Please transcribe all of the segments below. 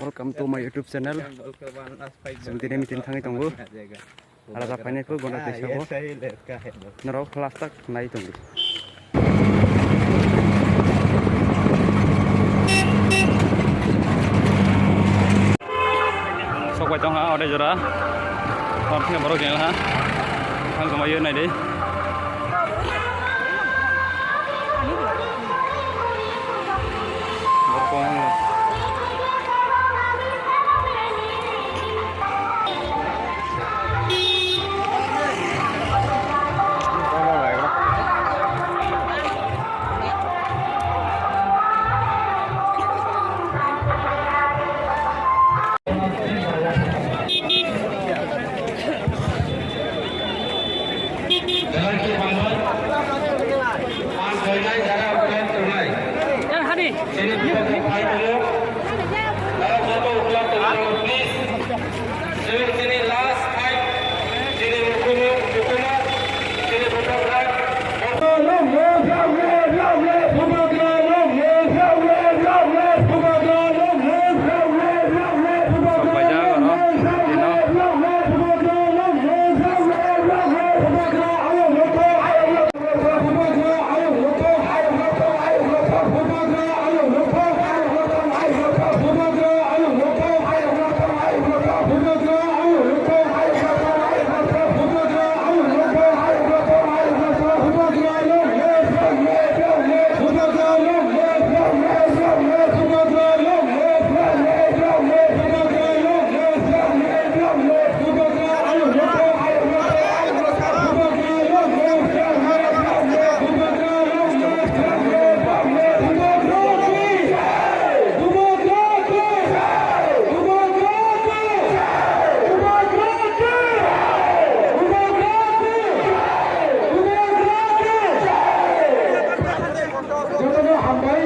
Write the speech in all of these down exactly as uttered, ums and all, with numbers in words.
Welcome to my YouTube channel. Chwng tini meeting thangwi tongo. Alada phainai kho gona tei sabo. Norok last tak nai tongdi. Sok bai tong ha, ode jora. Hor thia borok jeng ha. Ang kama yo nai de. Borok kong. Belai khe bangwi, ang koinai jara belai tongnai. Chini bubagra phai tongo. Norok joto ukla tongo, please. Chini, chini last fight. Chini hukumu, hukumu. Chini bubagra. Jotono hambai,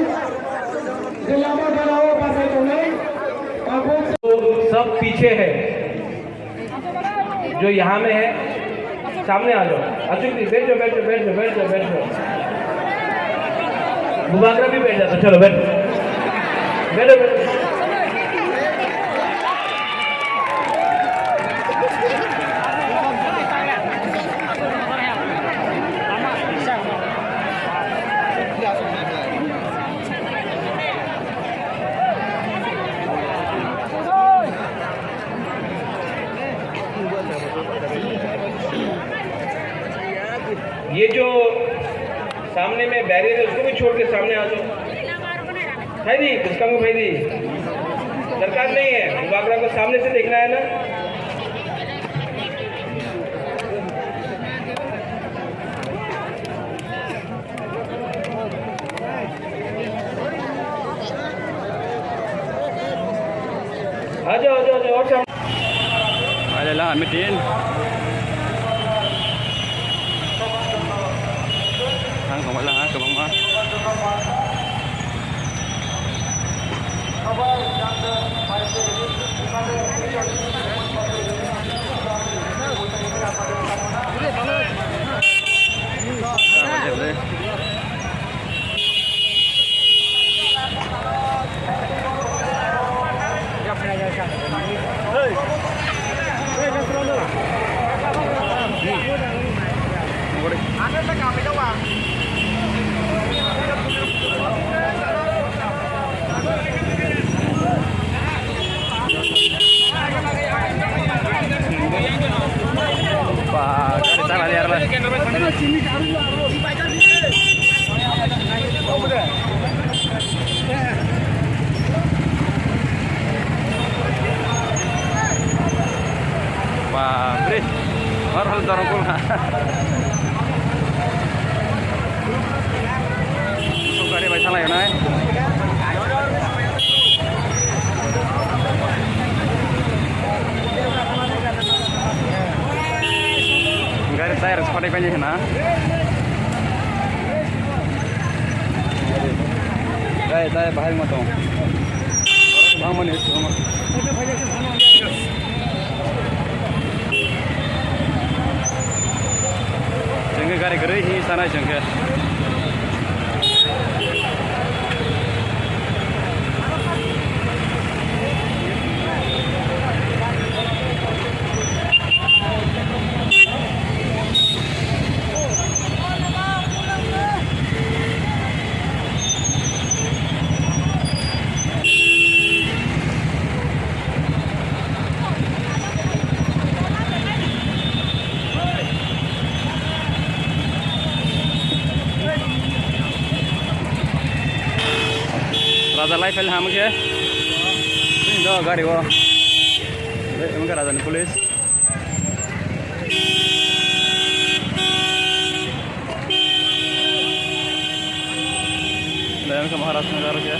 je lama gana o bachai tongnai, tabuk सब पीछे है। जो यहाँ में है, सामने आ जाओ। अचुक जी, बैठ जाओ, बैठ जाओ, बैठ जाओ, बैठ जाओ, बैठ जाओ। बुबागरा भी बैठ जाता, चलो, बैठ। बैठो, बैठो। ये जो सामने में बैरियर है, उसको भी छोड़ के सामने आ जाओ। भाई जी, उसका भी भाई जी, दरकार नहीं है, बुबागरा को सामने से देखना है ना। आ जाओ, आ जाओ, आ जाओ, और सामने। Ai, lai lang, meeting. Thang tong lai lang, ha, kwbangma. Ba, gari chalai arla. Ba, bre. Har hal dorong kul ha. Sukari bai salai nai. Gari tire spadai pani hina. Gari tire bahai ma tong. Bang mani. Jengke gari gari hi sanai jengke. Ham khe. Do gari o. Wngkha Rajani police. Dai wngkha Maharaj Nagar khe.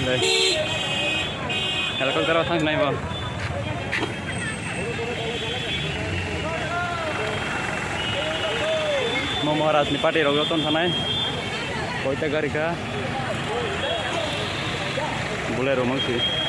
Dai. Helicopter o thang nai bo. Mo Maharaj ni party rok joto thanai. Koita gari kha. Bolero mangsi.